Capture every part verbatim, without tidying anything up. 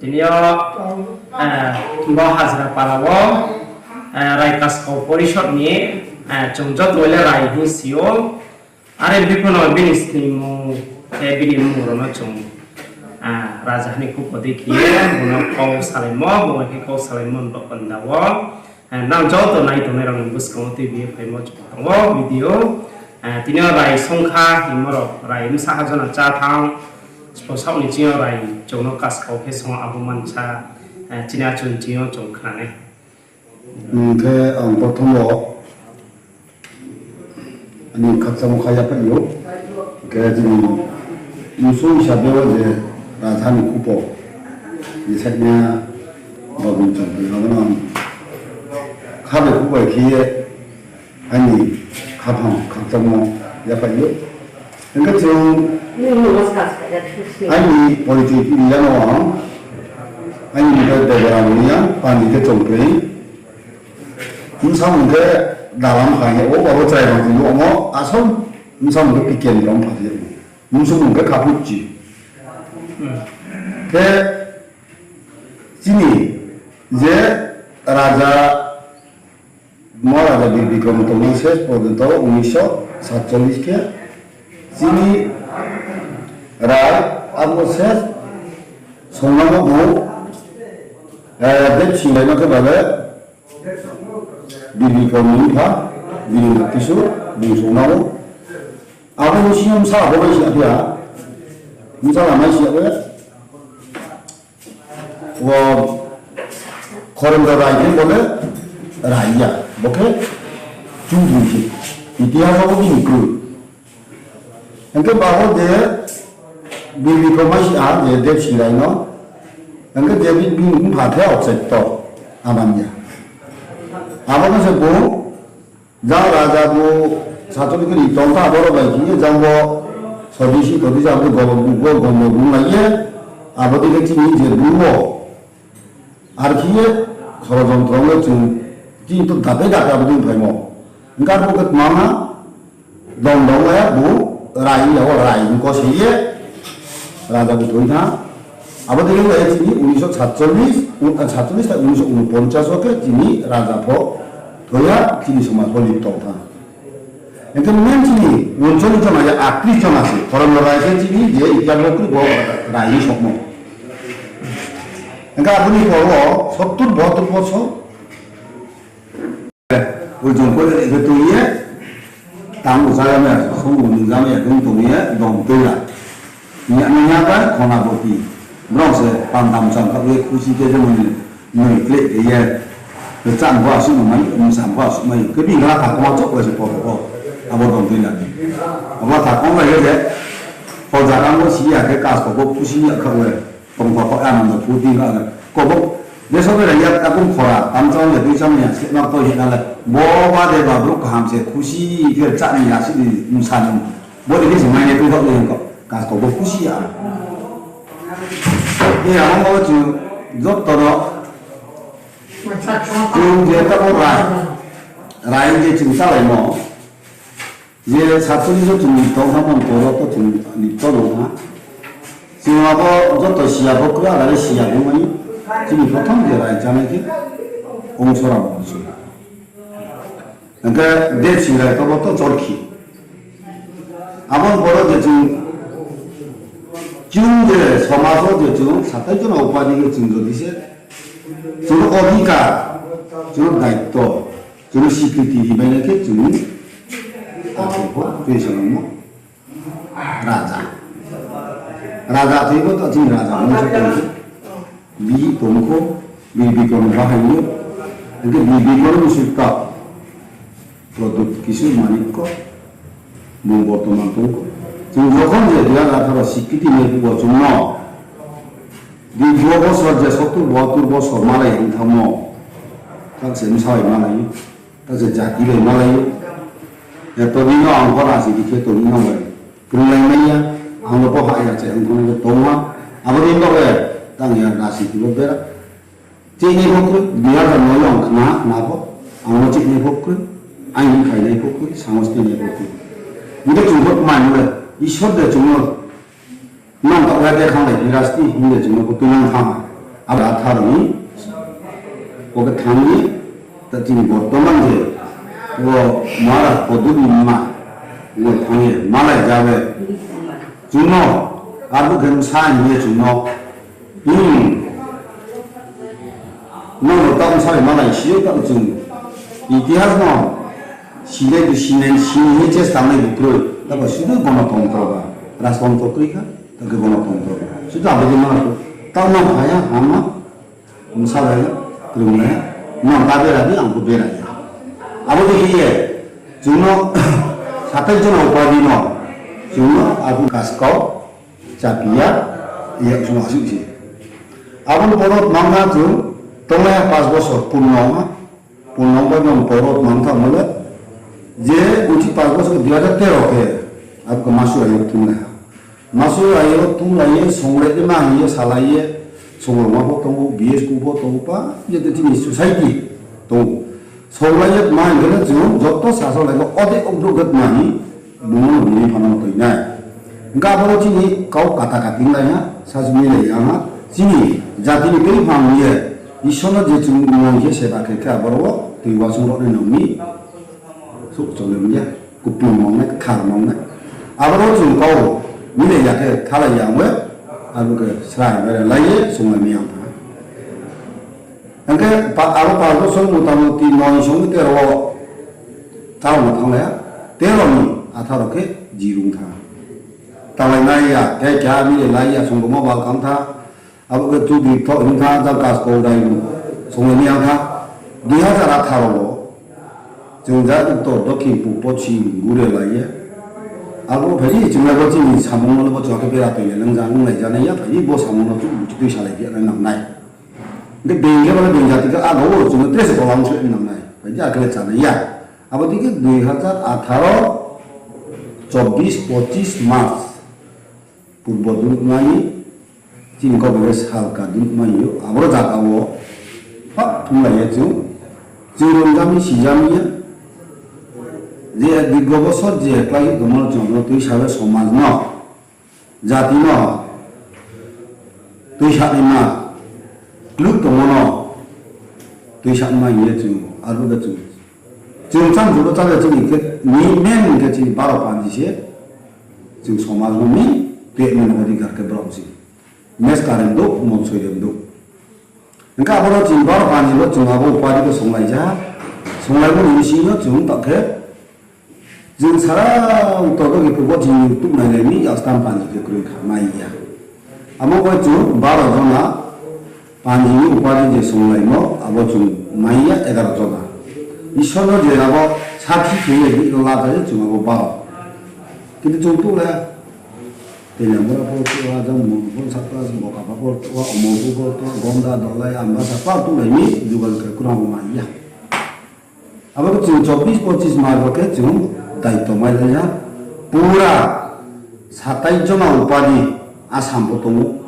Tini yo, bo Hajra para wo, Rai Kaskau Porishod ni, chung joto le Rai hing si ou. Are bipho no bini sningmung khe bini mmung rao no chung, raja ni khupo dei khe ye, bung no kau salaimo, bung khe kau salaimo ni baoh panda wo, nang joto nai tongnai rao ni buskang wo tuibi ye phaimo chung tong ou video. Tini yo Rai songkha hingmo rao, Rai bsa ha jona chá thanng, spo saoh ni ching yo Rai chung no kaskau khe song abo mansa, chini achun ching yo chung khna nai. Hing khe ang prothom wo ani khakchangmo kha yaphaih ou. Hing khe chini msung hisabe wo je raja ni khupo, je saihna Gobin Chondro, abo no ang kha bai khubai khe ye aini khaphang khakchangmo yaphaih ou. Hing khe chung aini porichoi kri ya no ang, aini mung khe Deborah Moniya, pani khe Chongprei. Bsamung khe Dalam Phai ya, o abo chrai rao tini omo asol bsamung khe P K ni rao pha ya. Bsamung khe Khaphuchi. Khe chini je raja Maharaja Bir Bikrom tongmo ses porjonto unisho satcholish khe chini Rai abo ses songnamo bung, Debsing Rai no khe ba le Bir Bikrom ni mpha, Birendra Kishore bung songnamo. Abo ni sing yo bsa abo mai si ya phi ya, bsa la mai si ya le. O Khorendro Rai khe bo le Rai ya, bo khe Chudri se. Itihas wo bo bini kroi. Hing khe ba bo je Bir Bikrom mai si ha je Debsing Rai no. Hing khe je bini mpha khe Ochaitor Amania. Abo no se bung jang raja bo satcholish khe ri tong kha, abo rao bai khe ye jang bo sodisi todisi abo bo gondo bung lai ye, abo dei khe chini je bru wo. Ar khe ye sorojontro ong le chung, chini to dabe dabe abo dei phaimo. Hing khe arphuh khe tma ha, dom dom ya bo Rai ya, o Rai hing ko se ye, raja bo thoi tha. Abo dei khe chini unisho satcholish, satcholish ta unisho unoponchas wo khe chini raja pho thoi ha, chini somaj pho lip tong tha. Hing khe main chini unchollish jona ya aktris jona se, Khorendro Rai khe chini je itihas wo kroi bo Rai hing sommo. Hing khe abo ni por wo sottur bahattur bosor ujung kore khe tui ye, tang bo chájama ya, song bo nungjama ya, kung tong ye, dom tui la. Ni ya, ni ya ba, khona boti. Brao se pandam cham kha ye, khusi khe je mani, noi kle khe ye. Cham bo asuh mai, msam bo asuh mai. Khe bini la tha kma chouh ba se por bo. Abo dom tui la ni. Abo tha kma ye je, por jaga bo si ya khe, kaskau bo khusi ya kha we. Tongtho kho, ano no phuti no ano. Kobo, je sobe rai ya, takung khora, tam chang ya, tui chang ya, se ma to ye na le. Bo ba de ba brouh kaham se khusi khe chá ni ya si ni msa ni. Bo de khe se mai ye tui thok ni ko, kaskau bo khusi ya. Ni ya mo mo chu, joto no. Chung je tabo rai. Rai je chung chálai mo. Je satcholish wo chung ni tong ha mon koro to chung ni tong ha. Chung abo joto siya bo kra, are siya bo mai. Chini prothom je rai chánai khe Ongsoram Bonsoi. Hing khe Debsing Rai to bo to Chorkhi. Abo ni poro je chung, chung je somaj wo je chung satai jona upadi khe chung jodi se, chung no odhikar, chung no daitto, chung no sikriti ri bai nai khe chung ni, ake pho tui se nangmo. Raja. Raja thoi bo to chini raja ongmo se tong khe. Bihih tong kho, Bir Bikrom bahai yo. Hing khe Bir Bikrom ni sutta. Pradyut Kishore Manikya. Bung bortoman tong kho. Chung jokhon je dui hajar atharo sikriti nai phuh wo chung no. Di duo bosor je sottur bahattur bosor malai hing thanngmo. Thang se bsa bai malai. Ta se jati bai malai ou. Eto ni no ang pho rajniti khe tong ni no bai. Krunglai mai ya, ang no pho hah ya che ang pho no tong ha. Abo ni no bai, tang ya rajniti bo bera. Chini pho kroi, dui hajar noi ang khna, khna pho. Ang no chini pho kroi, aini khainai pho kroi, sango sini pho kroi. Hing khe chung pho kma ni le, Isor de chung no Nang taoh ya de khanglai phi rasti hing de chung no pho tuinang thanng ha. Abo atharo ni, bo khe thanng ye, ta chini bortoman je, bo Maharaj Kodur ni mma, bo thanng ye, malai ja ye. Chung no, abo khe bsa hing ye chung no, hmm, nrao no taoh bsa bai malai si ou, taoh chung itihas no, sinai de sinai, sini ye chesta nai de kroi, taoh bo sudu gonotontro ba, rajtontro kroi kha, taoh khe gonotontro ba. Sudu abo de ma, taoh no phai ya, hama, bsa bai, krung ya, nang ta bera di, ang pho bera ya. Abo de khe ye, chung no, satai jona upadi no, chung no, abo kaskau, chapi ya, ye chung asuh se. Abo ni poro tmang ha chung, tonglai ha pas bosor, purno ha, purno bai no poro tmang tha mole, je uchi pas bosor dui hajar tero khe, abo khe masu ayo thunglai ha. Masu ayo thunglai ye, songlai de ma hing ye, salai ye, songrongma pho tong ou, B S K pho tong ou, pa, je de chini society tong ou. Songlai ye tma hing khe no chung joto sasaolai no ode okdruh khe tma hing, bung no bini pha no toi nai. Hing khe aboro chini kau kata kating lai ha, sasmi lai ya ha, chini jati ni tei phang ye, Isor no je chung nang khe seba khe khe aboro wo tui wasung rao nai nang mi, suh chung le ya, kupung nang nai, kthar nang nai. Aboro chung kau, mi le ya khe thalai ya we, abo khe srai bere lai ye, songlai mi yang pha. Hing khe pa-, abo pas bosor motamuti noi song tero wo, tao no thannglai ha, tero ni atharo khe jirung tha. Tanglai nai ya, khe keha mi le lai ya, song roma bal kham tha, abo khe chudri thoh hing tha, jang kaskau rai, songlai mi yang tha, dui hajar atharo wo, chung ja uttor, dokhin, purbo, poschim, gure lai ye. Abo phai di, chung le bo chini samung no le bo chung khe bera toi le nang ja, nunglai ja nai ya, phai di, bo samung no chung buchi tui salai phi nai nang nai. Hing khe being khe bo le being jati khe aga wo chung le tre se tola ong se nang nai. Phai di, akhe le chá nai ya. Abo dei khe dui hajar atharo, chobbish, pochis March, purbo dunmai, chini kau bai khe salka dunmai ou, aboro zaga wo, pha thunglai ye chung, chung romjami, sijami ye, je dirgo bosor je klái tongmo no chung no tuisa ye somaj no, jati no, tuisa naima, kluh tongmo no, tuisa naima hing ye chung, abo khe chung, chung cham juro chale chini khe, ni men khe chini baro panji se, chung somaj no ni, tui ni odhikar khe brao se. Mes karem douh, mon soirem douh. Hing khe aboro chini baro panji bo chung abo upadi khe songlai ja, songlaimo ni bsing yo chung taoh khe, chung sara uttor dokhin purbo chini tuh nai lai mi, yastam panji khe kroi kha, mai ya. Amo bai chung baro jona panji ni upadi je songlaimo, abo chung mai ya egaro jona. Isor no je abo sakhi khe ye di no la ta ye chung abo baro. Kintu chung tuh le, Teliamura pho tuh ha, jang Mungphu, Saklas, Bokapha pho tuh ha, Omorpur pho tuh ha, Gonda, Dolai, Ambasa pho tuh lai mi, jugal khe kurang mai ya. Abo khe chung chobbish pochis March bo khe chung daityo mai lai ha. Pura satais jona upadi Assam pho tong ou.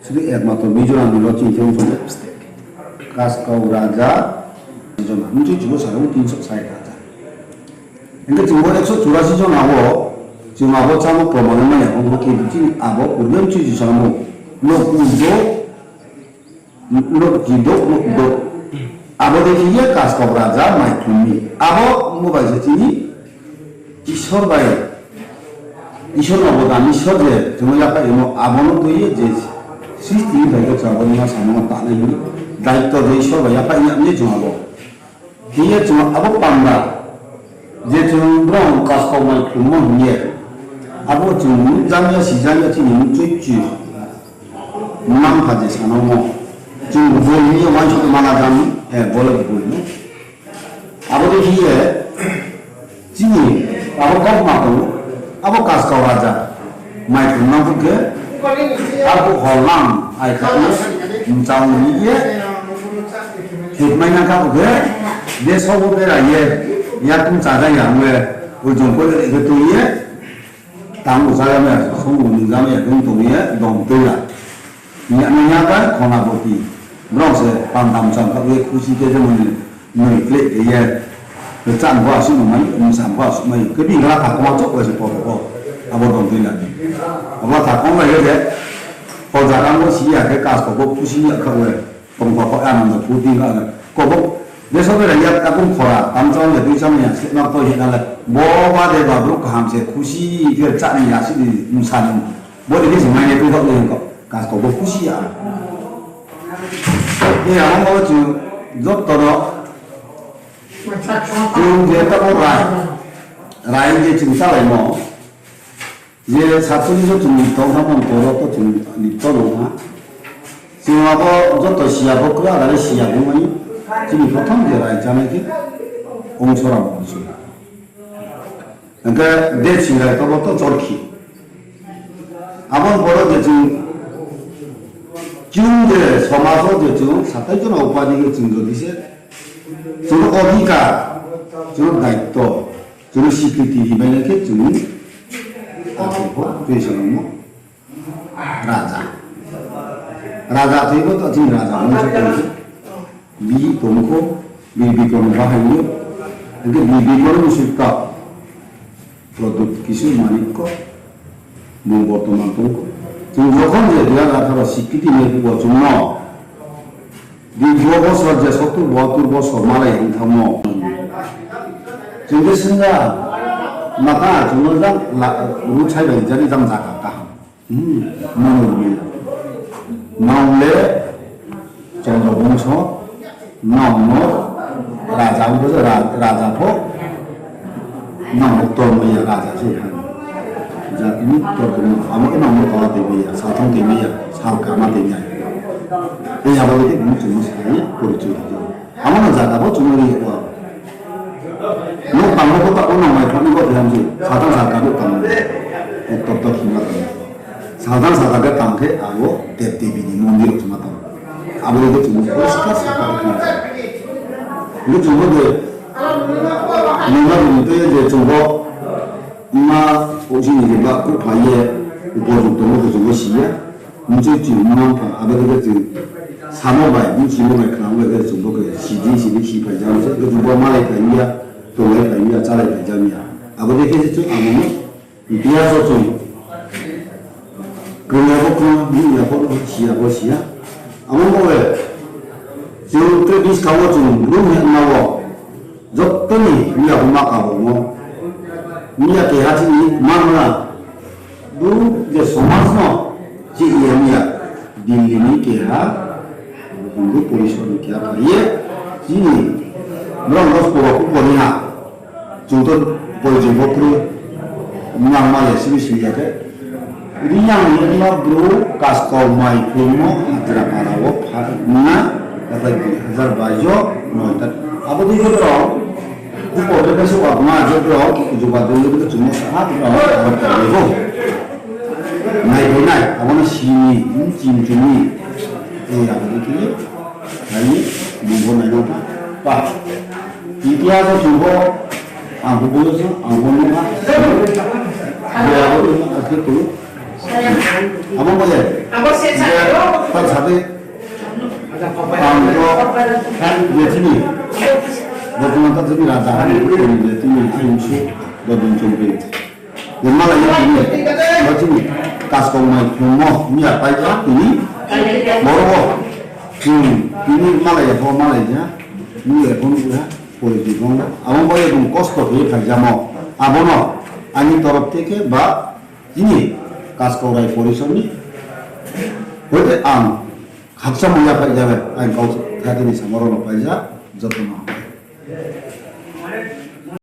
Sudu ekmatro Mizoram ni lo chini khe ong tong ou. Kaskau raja jona, mchoi chibo sara ou tinso sait raja. Hing khe chung bo ekso churasi jona wo, chung abo chámo proman mai ya, abo khe chini abo purbe mchoi chi samo. Nouh kudouh, nouh kidouh, nouh kudouh. Abo dei khe ye Kaskau raja mai khlum mi. Abo ongmo bai se chini Isor bai, Isor no bo dam, Isor je chung no yaphaih rimo, abo no tui ye je sristi ni bai khe chung abo ni ma samo no tanai hing ye, daityo je Isor bai yaphaih ya mi chung abo. Hing ye chung abo panda, je chung brao Kaskau mai khlummo hing ye, abo chung nuhjam ya, sijam ya, chini mchoi chi, mma-mpha je sanangmo, chung boi hing ye uaingsouh ye mala jam, e, bo le boi no. Abo dei khe ye, chini abo kautma tong ou, abo Kaskau raja, mai khlum nang phuh khe, arphuh hornang aikha ye, mchang ni ye, hepmai nang kha phuh khe, deso wo bera ye, yakoung chaja ya ong ye, ujung kore khe tui ye, tang usa ya mai, song ung ja mai, ong tong ye, dom tui ya. Ni ya, ni ya ba, khona boti. Brao se, panda mchang kha ye, khusi khe je mani, noi kle khe ye, rcham pho asuh mai, msam pho asuh mai. Khe bini latha kong chouh bai se poro pho. Abo dom tui ya ni. Abo latha kong bai ye, O jaga wo si ya khe kaskau bo khusi ya kha we. Tongkha kho anando phuti kha le. Kobo, deso bera ya takung khora, tamchang ya, tuichang ya, sema koi hina le. Bo ba de ba brouh kaham se khusi khe chani ya si di msa ni. Bo de khe se mai ne tui kha le ko. Kaskau bo khusi ya. Ni amo bo chu joto no. Chung je tamo rai. Rai je chung salaimo. Je saturi jo chung ni tong ha mon toro to chung ni to no ha. Chung abo joto siya bo kra da le siya bo mani. Chini prothom je rai chanai khe ong sora bo chu. Hingkhe de sing rai to bo to chorkhi. Abo ni poro je chung, chung je somaj o je chung satai jono upadi khe chung jodi se, chung odhikar, chung daitto, chung sikriti hibai lai khe chung, abo pho tui salamo raja. Raja tui bo to chini raja bongso tong khe. Bi tong kho, bi bikon bahai yo. Hingkhe bi bikon ni sutta. Prodot kisu manik ko, bung bortoman tong kho. Chung jokhon je dui hajar atharo sikriti ni bo chung no, di bo bosor je sottur bahattur bosor malai hing thangmo. Chung je sinja, mata chung no jang la, ru chai bai jani jang jaga kaham. Hmm, mano ni. Nang le Chandra bongso, nang no raja bo se ra-, raja pho, nang no tormai ya raja se ha. Jati ni tormai, amo ke nang no tala tei mai ya, salthang tei mai ya, salkama tei mai ya. Tei abo le tei bung chung no sai, porichoi tei. Amo no jaga bo chung no ri ya. Nouh tangmo pho taoh wo nang mai phani bo tei ham se, salthang salka nouh tang. Ektor to khima tang. Salthang salka khe tang khe abo dev debi ni mondir rao se ma tang. Abo le chung no poriskar salka khe khima tang. Hingkhe chung bo de, nima ni tei je chung bo, ma, osi ni je ba, kuphai ye, upojukto mo khe chung bo si ya. Mchoi chi mma mpha, abo khe chung samo bai, mchimo bai, khnamo bai khe chung bo khe sidi, sidi, si phai jam se, khe chung bo malai phai ya, tonglai phai ya, chálai phai jam ya. Abo dei khe se chung amo no, itihas o chung, krung ya bo krung, nuh ya bo nuh, si ya bo si ya. Amo bo le, chung tre buskang wo chung lung ya ma wo, joto ni miya bo ma kabo mo. Miya keha chini ma no na. Bo je somaj no chih ye miya Delhi ni keha Hindu porishod ni keha phai ye chini brao no poro khe pori ha. Chung to porichoi bo kroi. Nang ma le simi simi ya khe. Reang ni ma bru Kaskau mai phungmo Hajra para wo pha na, yaphai dui hajar bais yo noi ta. Abo dei khe brao, bu porte khe suh ma je brao, juba dei khe chungmo saha brao, abo dei khe. Nai bai nai, abo no simi, chini chini. E, abo dei khe. Nai, bung bo nai no pa. Itihas o chung bo, ang bo bo se, ang bo no pa. Bo abo no pa, akhe tu. Abo bo ye. Abo se sa. Ye, ta sa de. Ang bo, ye chini. Bo bo ta chini raja ha ni, ye chini, ai su, bo dun chung bi. Bo malai ya tini, bo chini Kaskau mai phungmo miya pai ya tini, boro wo, hmm, tini malai ya pho malai ya, miya pho miya, porichoi pho, abo bo ye bung kosto khe ye phai jamo, abo no, ani torop theke ba, tini Kaskau rai porishod ni, hoite ang khakchangmo ya phai ya, ang kau tha tini samoro no pai ya, joto no.